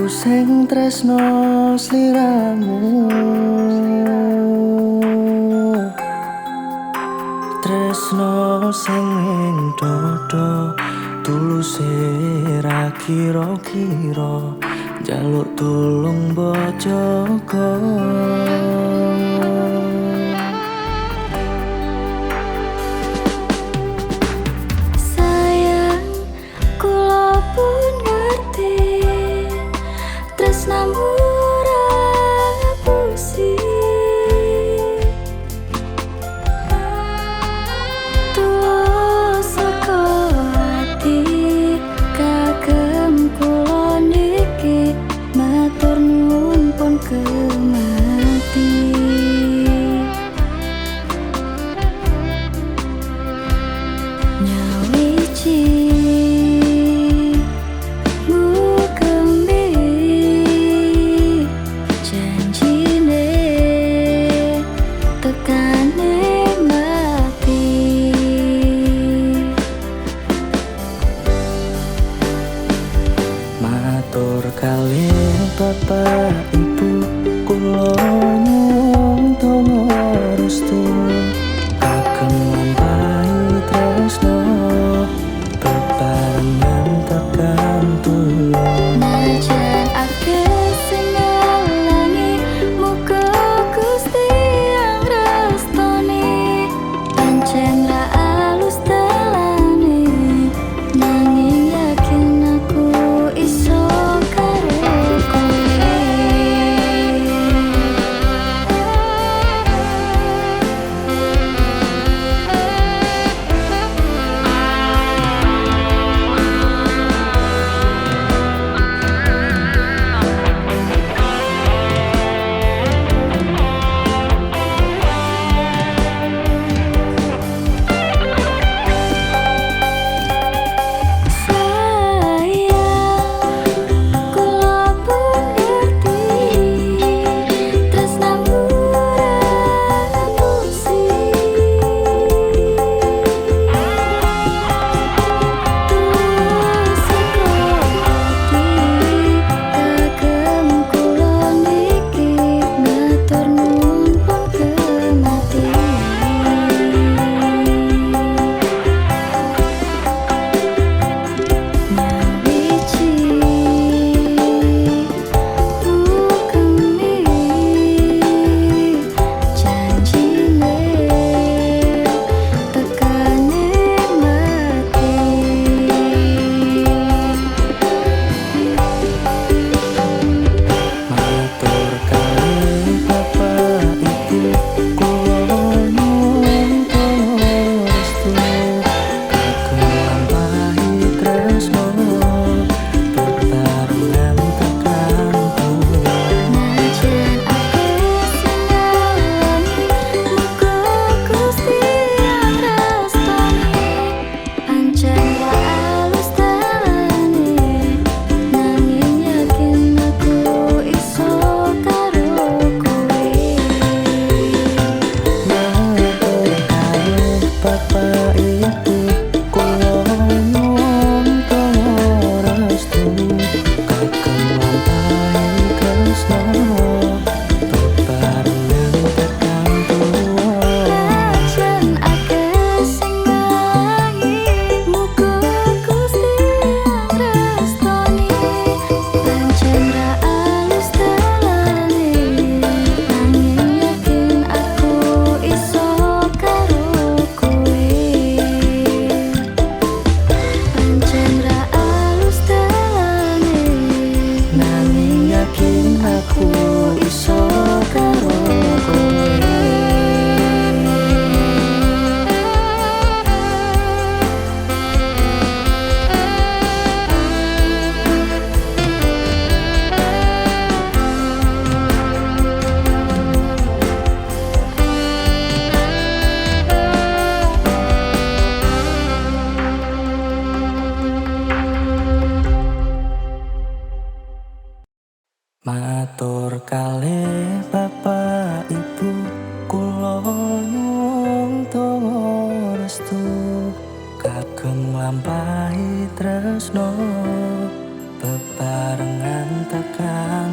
Aku sing tresno sliramu, tresno sing ing dodo, tuluse ra kira-kira, njaluk tulung mbok jaga. Sayang, kula pun ngerti tresnamu ra ngapusi. Tulus saka ati kagem kula niki, matur nuwun pun kemati. Nyawiji mukembi janjine tekane mati. Matur kalih bapak ibu, kula nyuwun donga restu, kagem nglampahi tresno bebarengan tekan tuwa. Najan akeh sing ngalangi, muga Gusti yang restoni. Pancen ra alus dalane, nanging yakin aku iso karo kowe. Sayang, kula pun ngerti tresnamu ra ngapusi. Tulus saka ati kagem kula niki, matur nuwun pun kemati. Nyawiji mukemi janjine tekane mati. Matur kalih bapak ibu, kula nyuwun donga restu, kagem nglampahi tresno bebarengan tekan tuwa. Najan akeh sing ngalangi, muga Gusti yang restoni. Pancen ra alus dalane, nanging yakin aku iso karo kowe. Matur kalih bapak ibu, kula nyuwun donga restu, kagem nglampahi tresno bebarengan tekan tuwa. Najan akeh sing ngalangi, muga Gusti yang restoni. Pancen ra alus dalane, nanging yakin aku iso karo kowe. Pancen ra alus dalane, Nanging yakin aku iso karo kowe. Matur kalih bapak ibu, kula nyuwun donga restu, kagem nglampahi tresno bebarengan Berantakan.